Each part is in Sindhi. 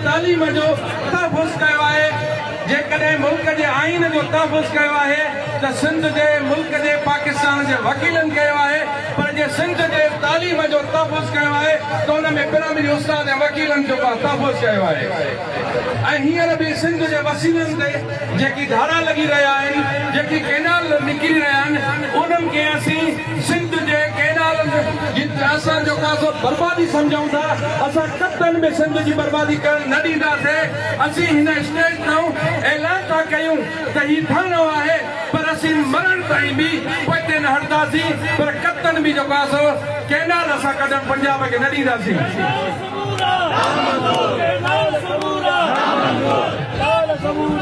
تعليم جو تحفظ ڪيو آهي، جيڪڏهن ملڪ جي آئين جو تحفظ ڪيو آهي ته سنڌ جي، ملڪ جي، پاڪستان جي وڪيلن ڪيو آهي پر جي سنڌ جي تعليم جو تحفظ ڪيو آهي ته ان ۾ پرائمري استاد ۽ وڪيلن جو به تحفظ ڪيو آهي ۽ هينئر به سنڌ جي وسيلن تي جيڪي ڌاڙا لڳي رهيا آهن، جيڪي ڪئنال نڪري رهيا آهن انهن کي اسين سنڌ جي ڪئنالن جي اسان جو ڪاسو بربادي سمجهون ٿا، اسان قطعن به سنڌ جي بربادي ڪرڻ نه ڏينداسين، اسين هن اسٽيج تان اعلان ٿا ڪيون ته هي ٿاڻو آهي پر اسين مرڻ تائين به پوئتي نه هٽنداسين پر قطعن به جيڪو آهي سو ڪئنال اسان ڪڍڻ پنجاب کي نه ڏينداسين.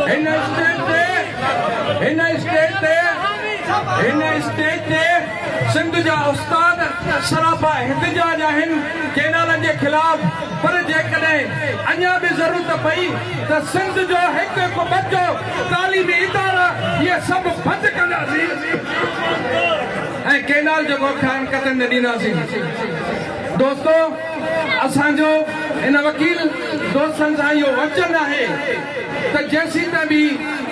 هن اسٽيج تي هن اسٽيج تي هن اسٽيج تي سنڌ جا استاد سراپا احتجاج آهن ڪينالن جي خلاف پر جيڪڏهن اڃا به ضرورت پئي ته سنڌ جو هڪ هڪ ٻچو تعليمي ادارا اهي سڀ بند ڪنداسين ۽ ڪينال جيڪو ٺاهڻ قطعن نه ڏينداسين دوستو اسان جو هن وڪيل دوستن سان اهو وچن آهي ته جيسيتائين به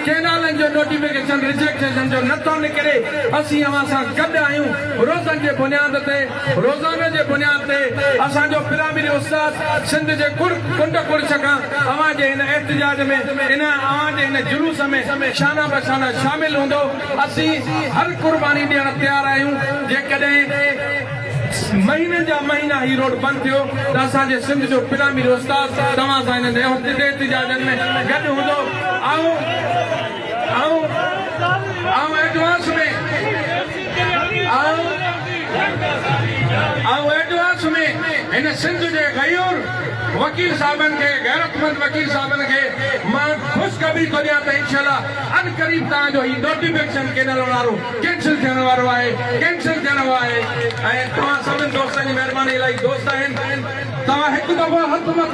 ڪينالن جو نوٽيفڪيشن رجيڪشن جو نه ٿو نڪري اسين اوهان سان گڏ آهيون روزن جي بنياد تي روزانه جي بنياد تي اسان جو پرائمري استاد سنڌ جي ڪنڊ ڪڙڇ کان اوهان جي هن احتجاج ۾ ان اوهان جي هن جلوس ۾ شانه بشانه شامل هوندو اسين هر قرباني ڏيڻ تيار آهيون جيڪڏهن مهينن جا مهينا هي روڊ بند ٿيو ته اسان جي سنڌ جو پرائمري استاد توهان سان انهن احتجاجن ۾ گڏ هوندو. آئون آئون آئون ايڊوانس ۾ آئون آئون ايڊوانس ۾ هن سنڌ جي غيور وڪيل صاحبن کي غيرتمند وڪيل صاحبن کي مان خوشخبري ٿو ڏيان ته انشاء الله عنقريب توهان جو هي نوٽيفڪيشن ڪينل وارو ڪينسل ٿيڻ وارو آهي ڪينسل ٿيڻ وارو آهي ۽ توهان سڀن دوستن جي مهرباني الائي دوست آهن توهان هڪ دفعو هٿ مٿي.